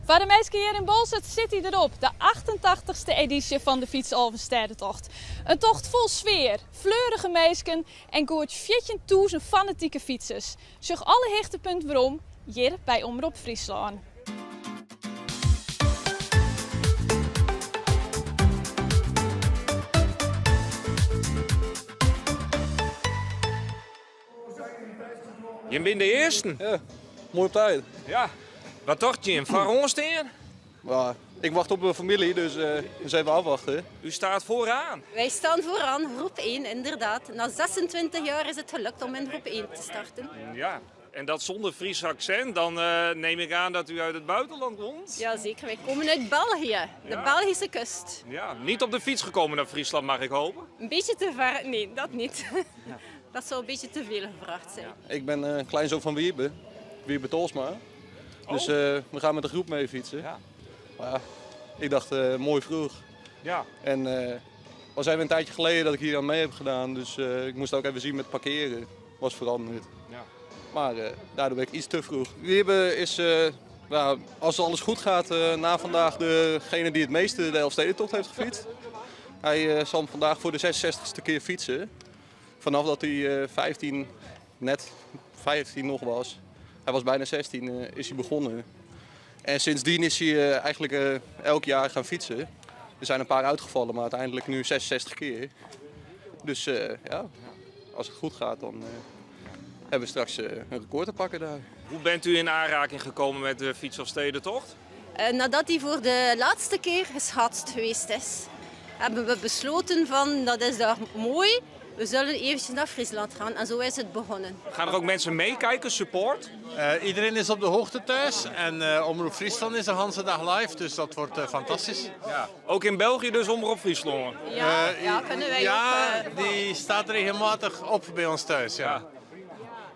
Foar de minsken hjir yn Boalsert sit hy derop, de 88ste edysje fan de Fytsalvestêdetocht. In tocht fol sfear, fleurige minsken en goed 14.000 fanatike fytsers. Sjoch alle hichtepunten werom hjir by Omrop Fryslân. Jim binne de earsten. Ja, moai op tijd. Ja. Wat tocht jim? Foaroan stean? Ja, ik wacht op mijn familie, dus uh, eens even afwachten. U staat vooraan. Wij staan vooraan, groep 1 inderdaad. Na 26 jaar is het gelukt om in groep 1 te starten. Ja, en dat zonder Fries accent, dan uh, neem ik aan dat u uit het buitenland komt? Jazeker, wij komen uit België, de Ja. Belgische kust. Ja, niet op de fiets gekomen naar Friesland, mag ik hopen? Een beetje te ver, nee, dat niet. Dat zou een beetje te veel gevraagd zijn. Ik ben uh, kleinzoon van Wiebe, Wiebe Tolsma. Dus uh, we gaan met de groep mee fietsen. Ja. Maar ja, ik dacht uh, mooi vroeg. Ja. En uh, was even een tijdje geleden dat ik hier aan mee heb gedaan. Dus uh, ik moest ook even zien met parkeren. Was veranderd. Ja. Maar uh, daardoor ben ik iets te vroeg. Wiebe is, uh, nou, als alles goed gaat, uh, na vandaag degene die het meeste de Elfstedentocht heeft gefietst. Hij uh, zal hem vandaag voor de 66ste keer fietsen. Vanaf dat hij uh, 15, net 15 nog was. Hij was bijna 16, uh, is hij begonnen. En sindsdien is hij uh, eigenlijk uh, elk jaar gaan fietsen. Er zijn een paar uitgevallen, maar uiteindelijk nu 66 keer. Dus uh, ja, als het goed gaat, dan uh, hebben we straks uh, een record te pakken daar. Hoe bent u in aanraking gekomen met de Fietselfstedentocht? Uh, nadat die voor de laatste keer geschaatst geweest is, hebben we besloten van dat is daar mooi. We zullen eventjes naar Friesland gaan en zo is het begonnen. Gaan er ook mensen meekijken, support? Uh, iedereen is op de hoogte thuis en uh, Omroep Friesland is de hele dag live, dus dat wordt uh, fantastisch. Ja. Ook in België dus Omroep Friesland? Ja, ja kunnen wij ja, ook. die staat regelmatig op bij ons thuis, ja. ja.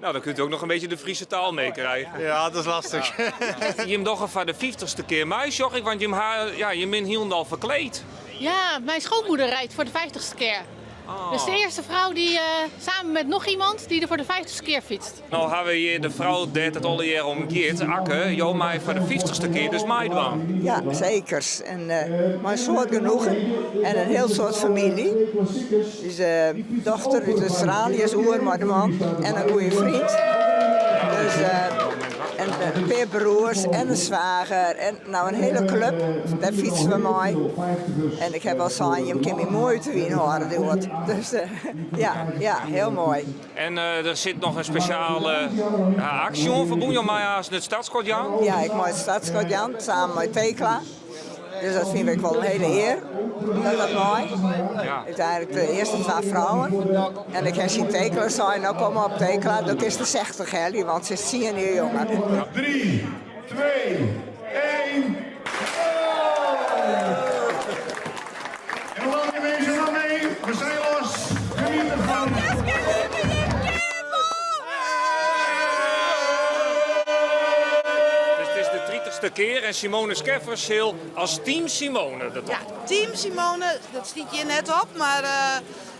Nou, dan kunt u ook nog een beetje de Friese taal meekrijgen. Ja, dat is lastig. Ja. Jim doch voor de 50ste keer mij, zag ik, want Jim, ha, ja, je bent helemaal verkleed. Ja, mijn schoonmoeder rijdt voor de 50ste keer. Oh. Dus de eerste vrouw die uh, samen met nog iemand die er voor de 50ste keer fietst. Nou hebben we hier de vrouw die het alle jaar om gaat, Akke, jou mij voor de 50ste keer dus meidwaan. Ja, zeker. En uh, maar een soort genoegen en een heel soort familie. Dus uh, dochter uit Australië is oer, maar de man en een goede vriend. Dus, uh, en een paar broers en een zwager en nou een hele club. Daar fietsen we mee. En ik heb al gezegd, je kan me mooi te wien horen. Dus uh, ja, ja, heel mooi. En uh, er zit nog een speciale uh, actie verbonden met het stadskot Jan? Ja, ik maak het stadskot Jan samen met Tekla. Dus dat vind ik wel een hele eer. Dat dat mooi. Ja. Uiteindelijk de eerste twee vrouwen. En ik heb zien Tekla zijn, nou kom op Tekla, dat is de 60 hè, want ze is 10 jaar jonger. 3, 2, 1. En hoe lang mensen dan mee? We zijn los. Geniet ervan. Dus het is de 30ste keer en Simone Scheffers heel als team Simone. Dat ja, team Simone, dat stiet je net op, maar uh,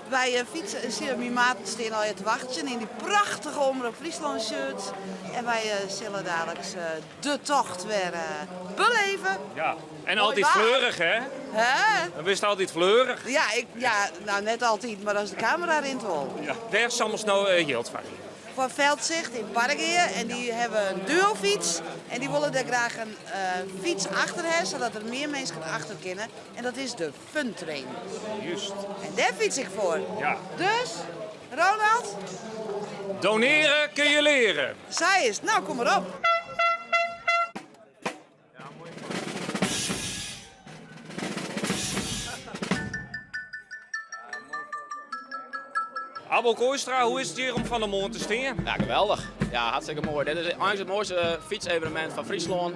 wij uh, fietsen, mijn maat staan al te wachten in die prachtige Omroep Friesland shirt. En wij uh, zullen dadelijk de tocht weer beleven. Ja, en altijd fleurig hè? Hè? Dan is het altijd fleurig. Ja, ik, ja, nou net altijd, maar als de camera erin hol. Ja. Waar soms nou uh, geld van? Van Veldzicht in Parkeer en die hebben een duofiets en die willen daar graag een uh, fiets achter hebben, zodat er meer mensen achter kunnen. En dat is de Fun Train. Juist. En daar fiets ik voor. Ja. Dus, Ronald? Doneren kun je leren. Zij is. Nou, kom maar op. Abel Kooistra, hoe is het hier om van de morgen te staan? Ja, geweldig. Ja, hartstikke mooi. Dit is eigenlijk het mooiste fietsevenement van Friesland.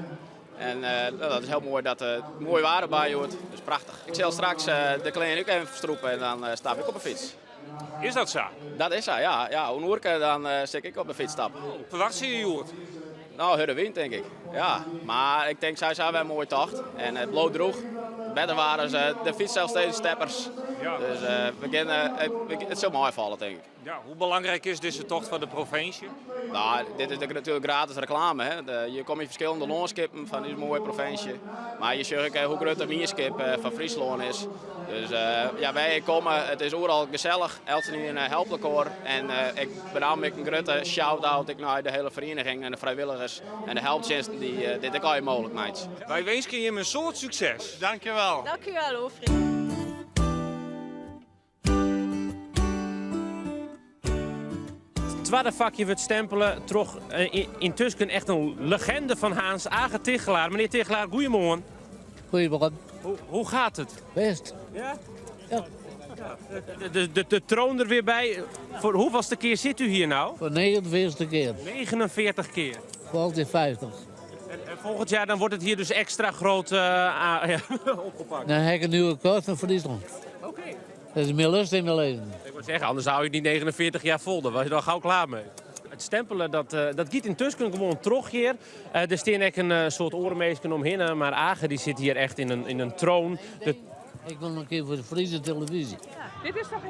En uh, dat is heel mooi dat het uh, mooi waar erbij hoort. Dus prachtig. Ik zal straks uh, de kleine ook even verstroepen en dan stap ik op de fiets. Is dat zo? Dat is zo, ja. Ja, hoe dan uh, zit ik op de fiets stappen. Verwacht ze je Joert? Nou, harde wind denk ik. Ja, maar ik denk zij zijn wel een mooie tocht. En het bloot droeg. Beter waren ze, de fiets zelfs steeds steppers. Dus we gean, it sil meifalle tink ik. Ja, hoe belangrijk is dizze tocht foar de provinsje? No, dit is natuerlik gratis reklame. Hè. Je komme yn ferskillende lânskippen fan ús moaie provinsje. Mar je sjogge ek hoe grut de mienskip fan Fryslân is. Dus ja, wêr je komme, it is oeral gesellich. Eltsenien helpt elkoar. En ik benammen ek in grutte shout-out ek nei de hiele ferieniging en de frijwilligers en de helptsjinsten dy't dit ek allegear mooglik meitsje. Wy winskje jim in soad sukses. Dankjewel. Dankjewel hoor, Freek. It twadde fakje wurdt stempele troch yntusken echt in legende fan Harns, Age Tichelaar. Menear Tichelaar, goeiemoarn. Goedemorgen. Hoe gaat het? Best. Ja? Ja. De, de, de troon er weer bij. Voor hoeveelste keer zit u hier nou? Voor 49 keer. 49 keer. Volgend jaar 50. En, en volgend jaar dan wordt het hier dus extra groot ja, opgepakt. Dan heb ik een nieuwe record van Friesland. Oké. Dat is meer lust in mijn leven. Ik moet zeggen, anders hou je het niet 49 jaar vol. Dan was je dan gauw klaar mee. Het stempelen, dat giet intusken gewoan troch hjir. Der stean ek in soad oare minsken omhinne, mar Age die sit hjir echt yn in troon. De... Ik wil nog een keer voor de Friese televisie.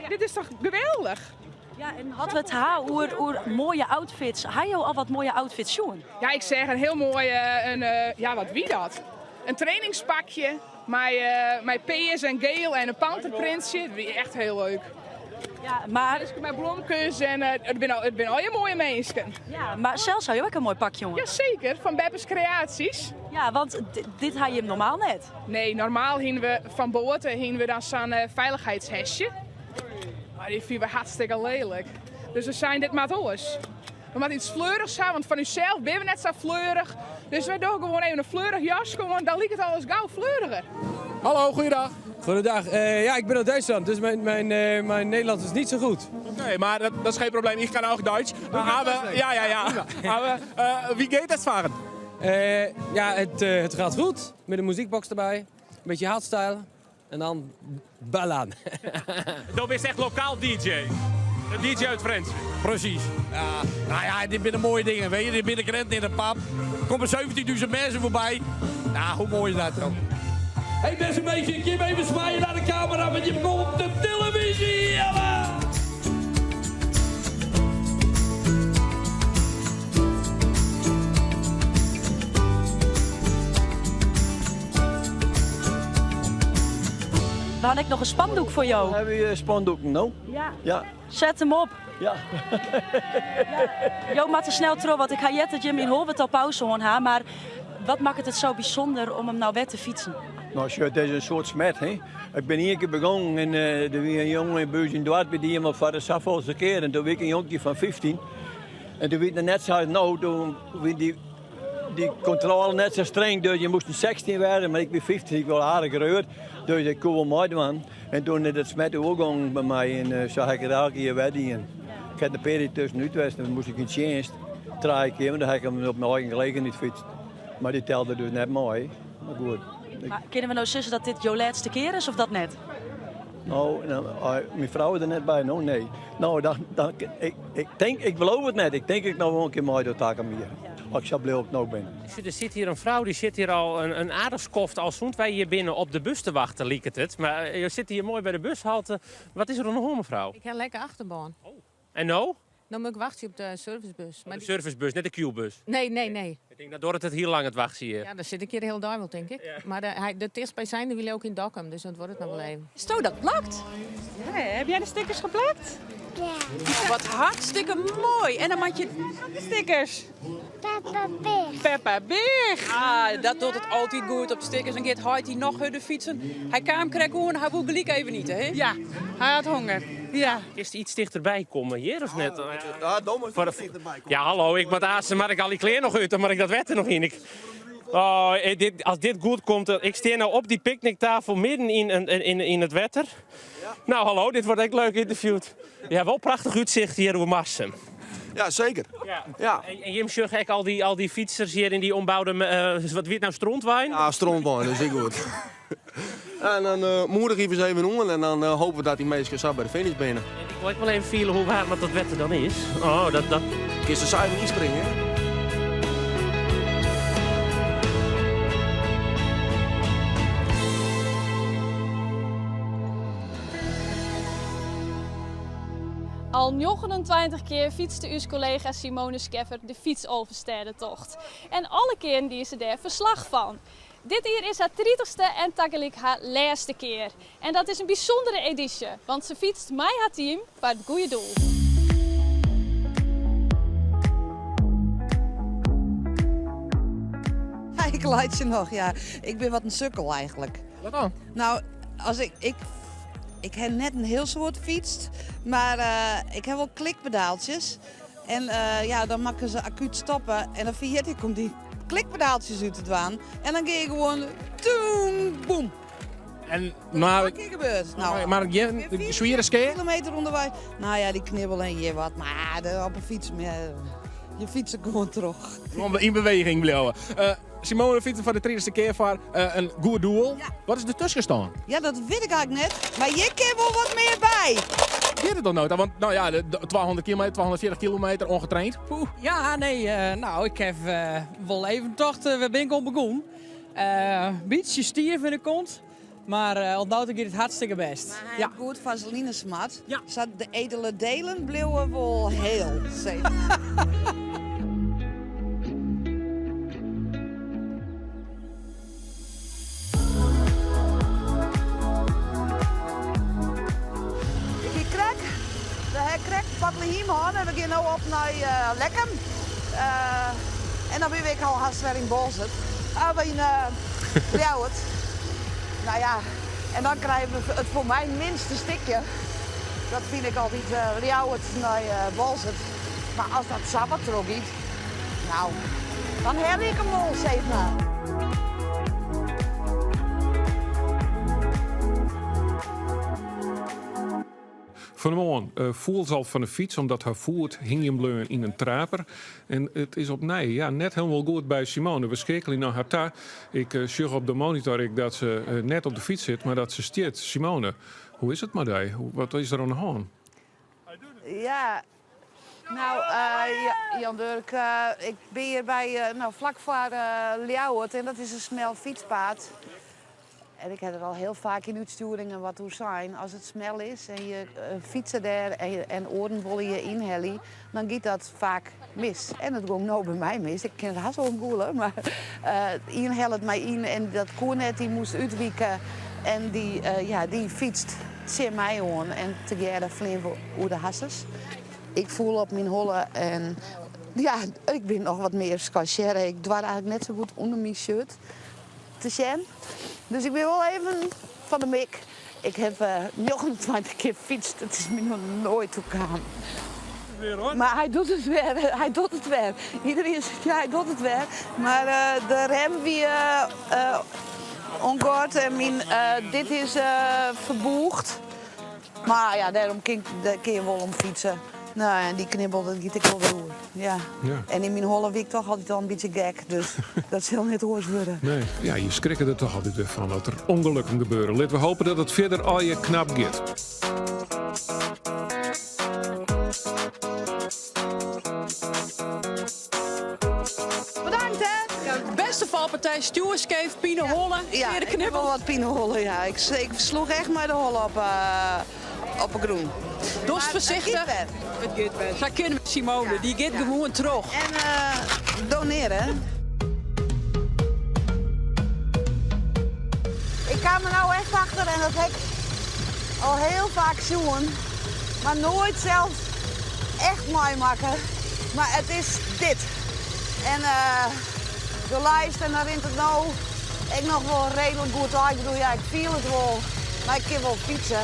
Dit is toch geweldich? Ja, en hadden we het haar oer moaie outfits. Ha jo al wat moaie outfits sjoen? Ja, ik seach in hiel moai, in, ja, wat wie dat? In trainingspakje mei pears en geel en in panterprintsje. Dat wie echt hiel leuk. Ja, mar... Dus mei blomkes en it binne allegear moaie minsken. Ja, mar sels ha jo ek in moai pakje oan. Jaseker, fan Beppes Creaties. Ja, want dit ha jim normaal net. Nee, normaal hiene we fan boate hiene we dan sa'n feilichheidshesje. Mar dy fine we hartstikke lelik. Dus we seinen, dit moat oars. We moatte iets fleurichs ha, want fan ússels binne we net sa fleurich. Dus wy dogge gewoan even in fleurich jaske oan, dan liket alles gau fleuriger. Hallo, goeiedag. Goedendag. Ja, ik ben uit Duitsland, dus mijn Nederlands is niet zo goed. Oké, maar dat is geen probleem. Ik kan ook Duits. Aber, ja, ja, ja. Aber, wie geht es fahren? Ja, het gaat goed. Met een muziekbox erbij. Een beetje hardstyle. En dan ballern. Do bist echt lokaal DJ. Een DJ uit Frjentsjer. Precies. Ja, nou ja, dit zijn mooie dingen. Weet je, dit binnen krenten in de pap. Er komen 17.000 mensen voorbij. Nou, hoe mooi is dat dan? Hey beste mensen, ik geef even zwaaien naar de camera, want je komt op de televisie. Jawel! We hadden ek noch in spandoek foar jo. Hawwe je spandoeken no? Ja. Ja. Set him op. Ja. Ja. Jo moatte snel troch, want ik ha heard dat jimme yn Holwert al pauze hân ha, mar wat makket it sa bysûnder om him no wer te fytsen? No, sjoch, it is in soart smet, hè. Ik bin ien kear begûn en der wie in jonge yn by ús yn doarp, dy die him al foar de safolste kear. En doe wie ik in jonkje fan 15. En doe wie it noch net sa as no, doe wie dy kontrôle net sa streng, dus je moasten 16 wêze, mar ik wie 15, ik wie al aardich grut, dus ik koe wol meidwaan. En doe is dat smet oergongen by my en sa ha ik it elk jier wer dien. Ik ha in pear jier tuskenút west en moast ik yn tsjinst, trije kear, mar dan ha ik him op myn eigen gelegenheid fytst. Mar dy telde dus net mei, mar goed. Mar kinne we no sizze dat dit jo lêste kear is of dat net? No, no, myn frou is der net by, no nee. No, dan, dan, ik, ik tink, ik beloof it net, ik tink ik noch wol in kear meidoch takom jier. As ik sa bliuw as ik no bin. Der sit hjir in frou, dy sit hjir al in aardich skoft al sûnt wy hjir binne op de bus te wachten, liket it. Mar jo sitte hjir moai by de bushalte. Wat is der oan de hân, mefrou? Ik ha in lekke achterbân. Oh. En no? No moat ik wachtsje op de servicebus. De servicebus, net de Q-bus? Nee, nee, nee. Ik tink dat duorret it hiel lang it wachtsjen hjir. Ja, dan sit ik hjir de hiele dei wol, tink ik. Ja. Mar de tichtstbyzijnde wie ek yn Dokkum, dus dat duorret noch wol even. Hasto dat plakt? Ja, heb jij de stickers geplakt? Ja. Wat hartstikke moai. En dan moat je de stickers. Peppa Pig. Peppa Pig. Ah, dat docht it altyd goed op stickers. Dan giet heit dy noch hurder fytsen. Hy kaam krekt oan, hy woe gelyk even ite, hè? Ja, hy hat honger. Ja. Is iets tichterby komme hjir of net? Ja, dan moet Foar je tichterby komme. Ja, hallo, ik moat aanst, mar ik al dy klean noch út, dan moat ik dat wetter noch yn. Ik, oh, dit, as dit goed komt, ik stean no op dy picknicktafel midden yn it wetter. No, hallo, dit wurdt ek leuk ynterviewd. Ja, wol prachtich útsicht hjir oer Marsum. Ja, seker. Ja. Ja. En jim sjogge ek al dy fytsers hjir yn dy omboude, wat wie it no, strontwein? Ja, strontwein, dat is ek goed. En dan uh, moedigje we se even oan en dan uh, hopen we dat dy minsken sa by de finish binne. En ik wol ek wol even fiele hoe waarm dat wetter dan is. Oh, dat, dat... Kinst der sa even ynspringe, hè? Al 29 kear fytste ús kollega Simone Scheffer de fytsalvestêdetocht. En alle kearen die se dêr ferslach fan. Dit jier is har tritichste en tagelyk har lêste kear. En dat is in bysûndere edysje, want se fytst mei har team foar it goede doel. Ik laitsje noch, ja. Ik bin wat in sukkel eigentlik. Wat dan? Nou, as ik, ik, ik ha net in hiel soad fytst, mar eh, ik ha wol klikpedaaltsjes. En eh, ja, dan moat ik se akút stoppe en dan ferjit ik om dy klikpedaaltsjes út te dwaan. En dan gean ik gewoan toem, boem. En, maar, Wat kear gebeurd. Nou, maar gjin swiere skea? Kilometer ûnderweis. Nou ja, dy knibbel en hjir wat. Mar de, op 'e fyts, je fytse gewoan troch. Gewoan yn beweging bliuwe. Uh, Simone fytst foar de tritichste kear foar uh, in goed doel. Ja. Wat is de tuskenstân? Ja, dat wit ik eigentlik net. Mar hjir kin wol wat mear by. Giet it dan no? Want nou ja, de 200 kilometer, 240 kilometer ongetraind. Poeh. Ja, nee, uh, nou, ik ha uh, wol even tocht, uh, wêr bin ik oan begûn? Uh, bytsje stiif yn de kont, mar uh, oant no ta giet it hartstikke bêst. Mar hy hat goed vaseline smard. Ja. Sadat de edele delen bliuwe wol hiel safe. Ik hie krekt, we ha krekt Bartlehiem hân en we gean no op nei uh, Lekkum. Uh, en dan binne we ek al hast wer yn Boalsert. Ah, yn uh, Ljouwert. Nou ja, en dan krije we it foar my minste stikje. Dat fyn ik altyd uh, Ljouwert nei uh, Boalsert. Mar as dat sa wat trochgiet, nou, dan helje ik him wol, sis mar. Fan 'e moarn uh, foel se al fan de fyts omdat har foet hingjen bleaun yn in traper. En it is opnij ja, net hielendal goed by Simone. We skeakelje nei har ta. Ik uh, sjoch op de monitor ek dat se uh, net op de fyts sit, mar dat se stiet. Simone, hoe is it mei dy? Wat is der oan de hân? Ja, nou, uh, Jan Durk, uh, ik bin hjir by, uh, nou, flak foar uh, Ljouwert en dat is in smel fytspaad. En ik ha der al hiel faak yn útstjoeringen wat oer sein. As it smel is en je fytse dêr en, en oaren wolle je ynhelje, dan giet dat faak mis. En it gong no by my mis. Ik kin it hast wol gûle, mar uh, ien hellet my yn en dat koe net, dy moast útwike. En dy, uh, ja, dy fytst tsjin my oan en tegearre fleane we oer de harsens. Ik foel op myn holle en ja, ik bin noch wat mear skansearre. Ik doar eigentlik net sa goed ûnder myn shirt te sjen. Dus ik bin wol even fan de mik. Ik ha 29 kear fytst, it is my noch noait oerkaam. Mar hy docht it wer, hy docht it wer. Iderien seit ja, hy docht it wer. Mar uh, de rem wie uh, ongod en myn, uh, dit is ferbûgd. Mar ja, dêrom kin, kin je wol om fytse. Nou, en dy knibbel, dat giet ek wol wer oer. Ja. Ja. En yn myn holle wie ik toch altyd al in bytsje gek, dus dat sil net oars wurde. Nee, ja, je skrikke der toch altyd wer fan dat der ûngelokken gebeure. Litte we hoopje dat it fierder allegear knap giet. Bedankt hè! Beste valpartij, stjoerskeef, pineholle, Ja, seare ik ha knibbel. wol wat pineholle, ja. Ik, ik sloech echt mei de holle op, uh, op 'e grûn. Dochst foarsichtich. It giet wer. Sa kenne we Simone, dy giet gewoan troch. En uh, donearje. Ik kaam der no echt achter en dat ha ik al hiel faak sjoen, mar noait sels echt meimakke. Mar it is dit. En uh, de lijst en dan rint it no ek noch wol reedlik goed ôf. Ik bedoel, ja, ik fiel it wol, mar ik kin wol fytse.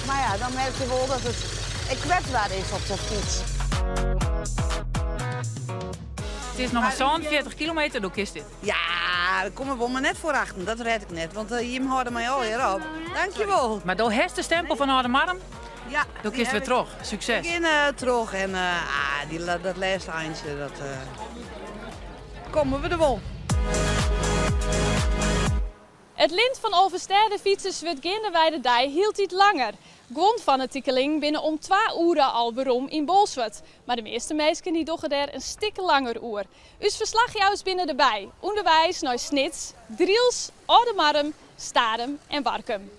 Mar ja, dan merk je wol dat it ek kwetsber is op sa'n fyts. It is noch mar 47 kilometer, do kinst dit. Ja, dêr komme we mar net foar achten. Dat rêd ik net, want uh, jim hâlde my allegear op. Dankjewol. Mar do hast de stempel fan Âldemarrum. Ja. Do kinst wer troch. Sukses. Ik gean uh, troch en uh, ah, dy, dat lêste eintsje, dat uh, komme we der wol. It lint fan Alvestêdefytsers wurdt geandewei de dei hieltyd langer. Guon fanatikelingen binne om twa oere al werom yn Bolsward. Mar de measte minsken dy dogge dêr in stik langer oer. Us ferslachjouwers binne derby, ûnderweis nei Snits, Drylts, Aldemardum, Starum en Warkum.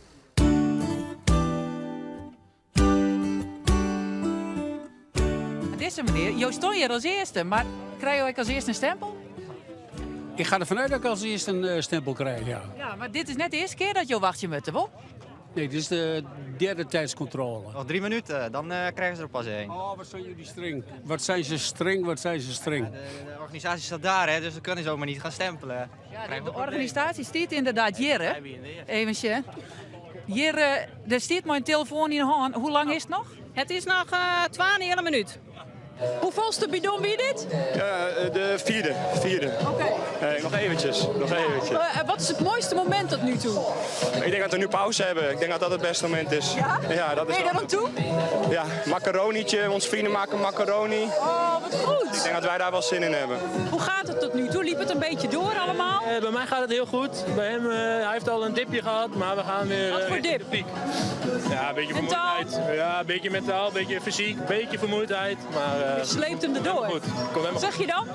Dizze menear, jo stean hjir as earste, mar krije jo ek as earste in stempel? Ik ga ervan uit dat ik als eerste een eh, stempel krijg, ja. Ja, mar dit is net de earste kear dat jo wachtsje moatte, wol? Nee, dit is de derde tijdscontrole. Nog 3 minuten, dan eh, krijgen ze er pas één. Oh, wat zijn jullie streng. Wat zijn ze streng, wat zijn ze streng. De, de organisatie staat daar, hè, dus we kunnen zomaar niet gaan stempelen. Ja, de, organisatie stiet ynderdaad hjir, hè? Even sjen. Hjir, eh, der stiet mei in telefoan yn 'e hân. Hoe lang is it noch? It is noch uh, 2,5 minút. Hoefolste bidon wie dit? Ja, eh, de vierde. Vierde. Oké. Nee, nog eventjes. Nog eventjes. Eh, wat is het mooiste moment tot nu toe? Ik denk dat we nu pauze hebben. Ik denk dat dat het beste moment is. Ja? dat is Ben je daar aan toe? Ja, macaronietje. Onze vrienden maken macaroni. Oh, wat goed. Ik denk dat wij daar wel zin in hebben. Hoe gaat het tot nu toe? Liep het een beetje door allemaal? Eh, bij mij gaat het heel goed. Bij hem, eh, hij heeft al een dipje gehad, maar we gaan weer. Wat voor richting dip? de piek. Ja, een beetje Mentaal? vermoeidheid. Ja, een beetje mentaal, een beetje fysiek, een beetje vermoeidheid. Maar, eh, Je sleept hem erdoor. Goed, komt helemaal Wat zeg je dan?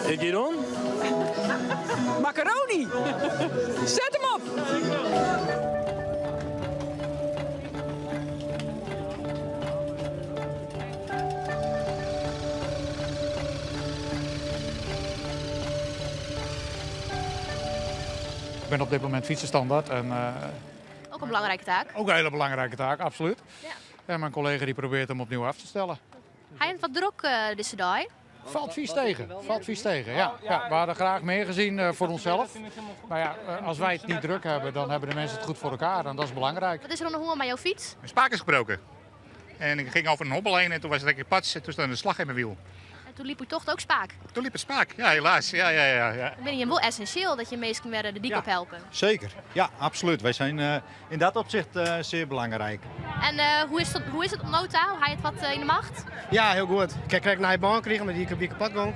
goed. Ik hier doen? Macaroni! Zet hem op! Ik ben op dit moment fietsenstandaard en eh, Ook een belangrijke taak. ook een hele belangrijke taak, absoluut. En mijn collega die probeert hem opnieuw af te stellen. Hij heeft wat druk eh, deze dag. Valt vies tegen, valt vies tegen, ja. ja. We hadden graag meer gezien eh, voor onszelf. Maar ja, eh, als wij het niet druk hebben, dan hebben de mensen het goed voor elkaar en dat is belangrijk. Wat is er aan de honger met jouw fiets? Mijn spaak is gebroken. En ik ging over een hobbel heen en toen was het lekker pats en toen stond er een slag in mijn wiel. En toen liep u toch ook spaak. Toen liep het spaak. Ja, helaas. Ja, ja, ja, ja. Dan ben je wel essentieel dat je mensen weer de dik op helpen. Zeker, ja, absoluut. Wij zijn eh, in dat opzicht eh, zeer belangrijk. En eh, hoe, is dat, hoe is het op nota? Hoe hij het wat eh, in de macht? Ja, heel goed. Ik kreeg naar je baan gekregen, maar die ik kapot ging.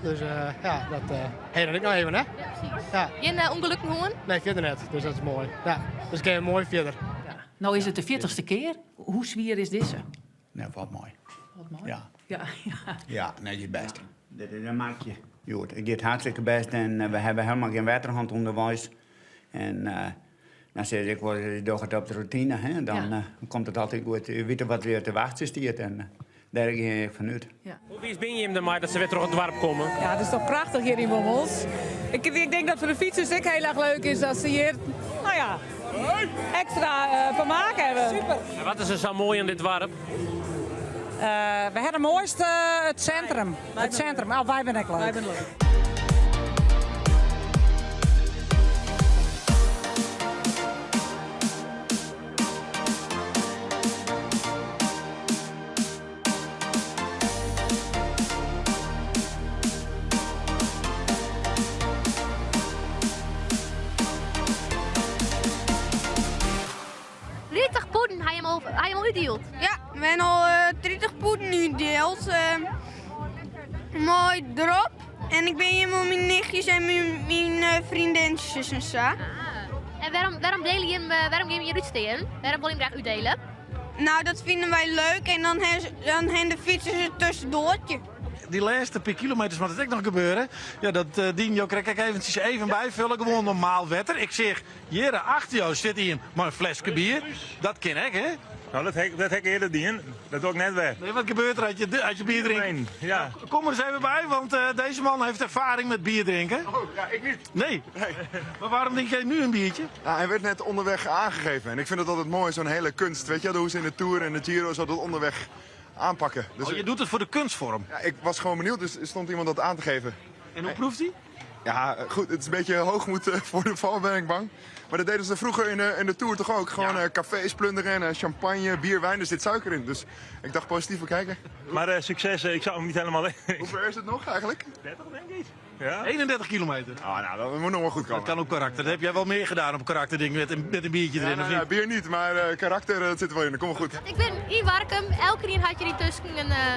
Dus eh, ja, dat uh, hey, dat ik nog even, hè? Ja, precies. Ja. Geen uh, ongelukken hoor? Nee, verder net. Dus dat is mooi. Ja, dus ik kan mooi verder. Nou is het de 40ste kear. Hoe swier is dizze? Nou, wat mooi. Wat mooi. Ja. Ja, ja. Ja, nee, je best. Dit is een maatje. Jo, het gaat hartstikke best en eh, we hebben helemaal geen wetterhand onderwijs. En eh, dan zeg ik wel, je doet het op de routine, hè? dan Ja. eh, komt het altijd goed. Je weet wat weer te wachten staat en eh, daar ga ik vanuit. Hoe wiis binne jim dermei dat se wer troch it doarp komme? Ja, het is toch prachtig hier in Wommels. Ik, ik denk dat voor de fietsers ook heel erg leuk is dat ze hier, nou ja, extra eh, vermaak hebben. Super. En wat is er sa moai oan dit doarp? Eh, we hebben het mooiste het centrum. Het centrum. Oh, wij zijn ook leuk. Wij zijn leuk. 30 poeden hij hem al, hij hem al uitdeeld. Ja, we hebben al eh 30 poeden nu deeld. Eh, mooi erop. En ik ben hier met mijn nichtjes en mijn, mijn eh, vriendinnetjes en zo. En waarom, waarom delen je hem, eh, waarom geef je hem uitsteken? Waarom wil je hem graag uitdelen? Nou, dat vinden wij leuk en dan hebben ze- dan hebben de fietsers het tussendoortje. Die laatste paar kilometers moet het ook nog gebeuren. Ja, dat eh dien jo krijg ik eventjes even bijvullen. Gewoon normaal wetter. Ik zeg, Jere, achter jou zit hier maar een flesje bier. Dat ken ik, hè? Nou, dat heb, dat heb ik eerder dien. Dat doe ik net weer. Nee, wat gebeurt er als je, als je bier drinkt? Ja. Kom er eens even bij, want eh, deze man heeft ervaring met bier drinken. Oh, ja, ik niet. Nee. Maar waarom drink jij nu een biertje? Nou, hij werd net onderweg aangegeven. En ik vind het altijd mooi, zo'n hele kunst. Weet je, wel, hoe ze in de Tour en de Giro zo dat onderweg aanpakken. Dus Oh, je doet het voor de kunstvorm? Ja, ik was gewoon benieuwd, dus er stond iemand dat aan te geven. En hoe proeft hij? Ja, goed, het is een beetje hoogmoed eh, voor de val, ben ik bang. Maar dat deden ze vroeger in de, in de Tour toch ook. Gewoon eh, cafés plunderen en eh, champagne, bier, wijn. Er zit suiker in. Dus ik dacht positief bekijken. Maar eh, succes, eh, ik zou hem niet helemaal... Hoe ver is het nog eigenlijk? 30 denk ik. Ja. 31 kilometer. Ah, nou, dat moet nog wel goed komen. Dat kan ook karakter. Dat heb jij wel meer gedaan op karakterding met een, met een biertje Ja, erin, nou of ja, niet? bier niet, maar eh, karakter eh, dat zit er wel in. Dat komt wel goed. Ik ben in Warkum. Elke keer had je die tussen een, eh,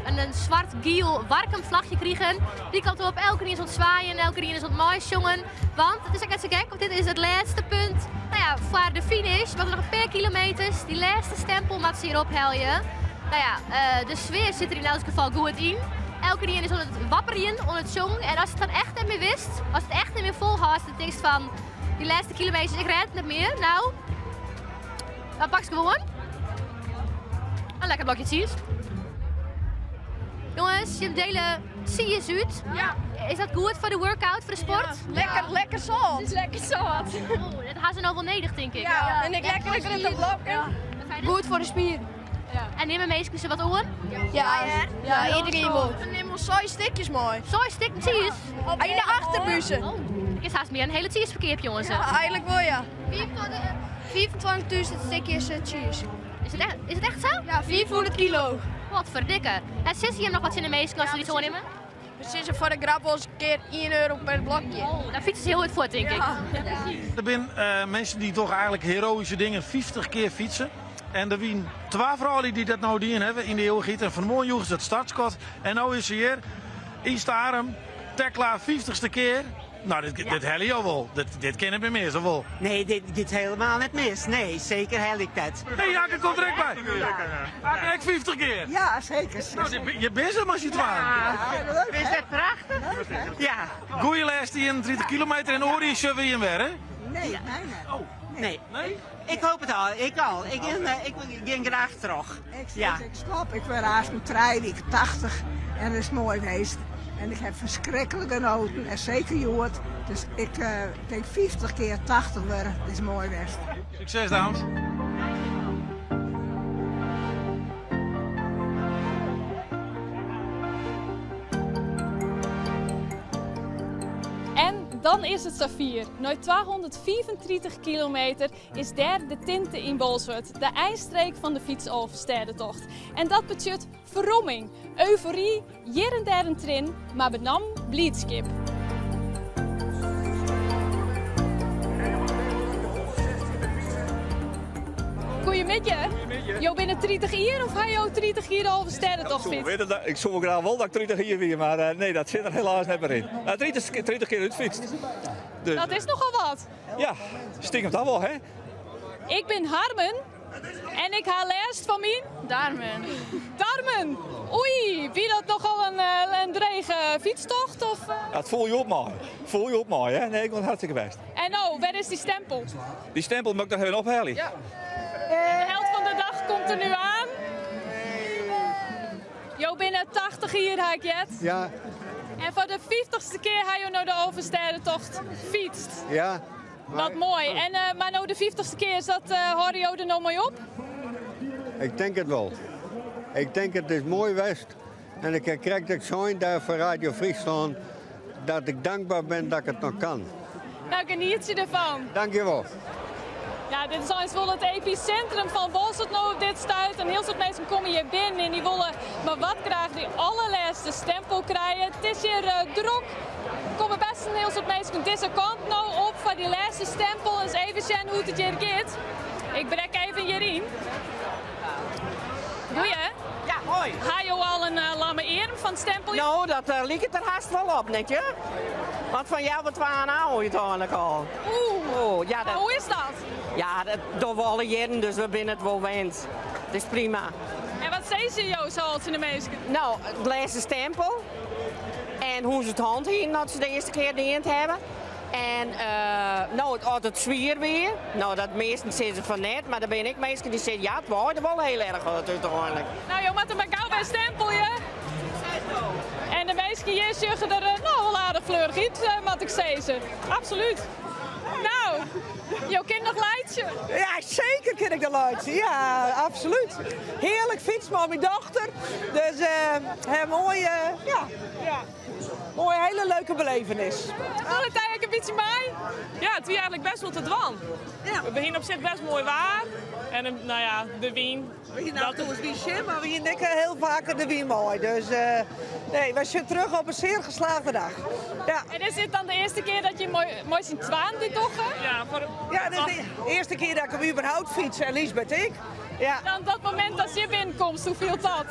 een, een zwart giel Warkum vlagje kregen. Die kant op, elke keer is aan het zwaaien, elke keer is aan het moois jongen. Want het is ook net zo gek, want dit is het laatste punt. Nou ja, voor de finish, want nog een paar kilometers. Die laatste stempel moet ze hier opheljen. Nou ja, eh, de sfeer zit er in elk geval goed in. Elke keer is aan het wapperen, aan het zongen. En als je het dan echt niet meer wist, als het echt niet meer volhoudt, dan denk je van die laatste kilometers, ik red het niet meer. Nou, dan pak ze gewoon. Een lekker blokje cheese. Jongens, jim dele tsiis út. Ja. Is dat goed foar de workout, foar de sport? Ja. Lekker, lekker sâlt. Het is lekker sâlt. Oeh, dat ha se no wol nedich, tink ik. Ja, en ek lekker grutte blokken. Goed foar de spieren. Ja. En nimme minsken se wat oan? Ja, ja, iedereen wol. We nimme seis stikjes mei. Seis stikken tsiis? In de achterbussen. Oh, is haast mear in hiele tsiisferkeap, jongens. Ja, eigenlijk wol ja. 25.000 stikjes tsiis. Is it echt, is it echt sa? Ja, 500 kilo. Wat ferdikke. En sizze jim noch wat tsjin de minsken as se iets oannimme? We sizze foar de grap wol ris in kear 1 euro per blokje. Oh, dan fytse se hiel hurd fuort, tink ik. Der binne eh, minsken dy't dogge eigenlik heroïsche dingen 50 kear fytse. En der wiene twa froulju dy't dat no dien hawwe yn de eeuwichheid. En fannemoarn joegen se it startskot. En no is se hjir yn Starum, Tekla, 50ste kear. Nou, dit, dit helje jo wol. Dit, dit kin net mear mis, of wol? Nee, dit giet helemaal net mis. Nee, zeker hel ik dat. Hey, Akke komt der ek by. Akke, ek 50 kear. Ja, zeker. Nou, je bist hem as je twa. Ja, is dat prachtig? Ja. Goeie lêste 31 kilometer en oare sjogge we jim wer, hè? Nee, nee, nee. Oh. Nee. Nee? Ik hoop it al. Ik al. Ik gean, eh, ik gean graach troch. Ik, ja. ik stop. Ik wurd aanst trije wike 80 en dat is moai west. En ik ha ferskriklik genoten en seker hjoed. Dus ik uh, tink 50 kear 80 wurde, dat is moai west. Sukses, dames. En dan is it safier. Nei 235 kilometer is dêr de tinte yn Bolsward, de einstreek fan de Fytsalvestêdetocht. En dat betsjut ferromming, eufory, hjir en dêr in trien, mar benammen bliidskip. Goeiemiddei. Jo binne 30 jier of ha jo 30 jier de Alvestêdetocht fytst? Ik soe wol graach wol dat ik 30 jier wie, mar eh, nee, dat sit der helaas net mear yn. 30, 30 kear útfytst. Dus, dat is nochal wat. Ja, stikem dan wol, hè? Ik bin Harmen en ik ha lêst fan myn... Darmen. Darmen! Oei, wie dat nochal in, eh, in drege fytstocht? Of? Eh? Ja, it foel je op mei. Foel je op mei, hè? Nee, ik wol hartstikke bêst. En no, wêr is dy stempel? Dy stempel moat ik noch even ophelje. Ja. De held fan de dag komt der nu oan. Jo binne 80 jier, ha ik heard. Ja. En foar de 50ste kear ha jo no de Alvestêdetocht fytst. Ja. Wat moai. En, uh, mar no de 50ste kear, is dat, uh, hâlde jo der no mei op? Ik tink it wol. Ik tink it is moai west. En ik ha krekt ek sein dêr foar Radio Fryslân dat ik dankber bin dat ik it noch kan. Nou, genietsje derfan. Dankjewol. Ja, dit is eins wol it episintrum fan Boalsert no op dit stuit. In hiel soad minsken komme hjir binnen en dy wolle mar wat graach dy allerlêste stempel krije. It is hjir uh, drok. Der komme best in hiel soad minsken dizze kant no op foar dy lêste stempel. Ris even sjen hoe't it hjir giet. Ik brek even hjiryn. Goeie. Ja, hoi. Ha jo al in uh, lamme earm fan it stempeljen? No, dat uh, liket der hast wol op, net je? Want fan healwei twaen ôf úteinlik al. Oeh, Oeh ja, dat, hoe is dat? Ja, dat dogge we alle jierren, dus we binne it wol wend. Het is prima. En wat sizze jo sa al tsjin de minsken? No, de lêste stempel. En hoe't se it hân hiene dat se de earste kear dien hawwe. En uh, no, as it swier wie, no, dat measten sizze fan net, mar der binne ek minsken dy sizze, ja, it waaide wol hiel erch úteinlik. No, jo moatte mar gau wer stempelje. En de minsken hjir sjogge der eh, no, wol aardich fleurich út, eh, moat ik sizze. Absolút. No, jo kinne noch laitsje. Ja, seker kin ik noch laitsje. Ja, absolút. Hearlik fytst mei myn dochter. Dus uh, moai, uh, ja. ja. Moai, hiele leuke belevenis. Foel it eigentlik in bytsje mei? Ja, it wie eigentlik best wol te dwaan. Ja. We hiene op sich best moai waar. En no ja, de wyn. We hiene af en toe wyn tsjin, mar we hiene ek hiel faak de wyn mei. Dus uh, nee, wy sjogge terug op in zeer geslaagde dag. Ja. En is dit dan de earste kear dat je mei syn twaen dit dogge? Ja, foar ja, dit is de earste kear dat ik him überhaupt fyts en Liesbeth ek. Ja. Dan dat momint dat je binnenkomst, hoe fielt dat?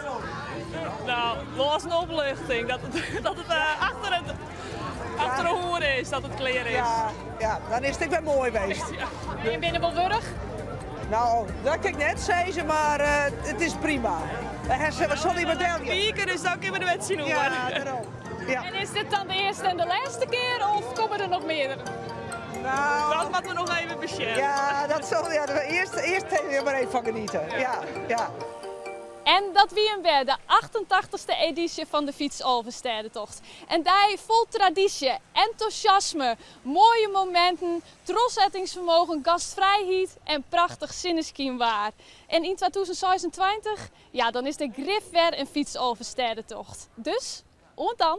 Nou, los een opluchting. Dat it, dat it uh, achter, it, achter de hoer is, dat it klear is. Ja, ja, dan is it ek wer moai west. Ja. Je binne wol wurch? No, dat kin ik net sizze, mar uh, it is prima. We sille dy medaille. Wike, dus dan kinne we der wer tsjinoer. Ja, dêrom. Ja. En is dit dan de earste en de lêste kear of komme der noch meardere? Nou, dat moatte we noch even besjen. Ja, dat sil, ja, earst, earst even mar even fan genietsje. Ja, ja. En dat wie him wer, de 88ste edysje fan de Fytsalvestêdetocht. In dei fol tradysje, entûsjasme, moaie mominten, trochsettingsfermogen, gastfrijheid en prachtich sinneskynwaar. En yn 2026, ja dan is der grif wer in Fytsalvestêdetocht. Dus, oant dan!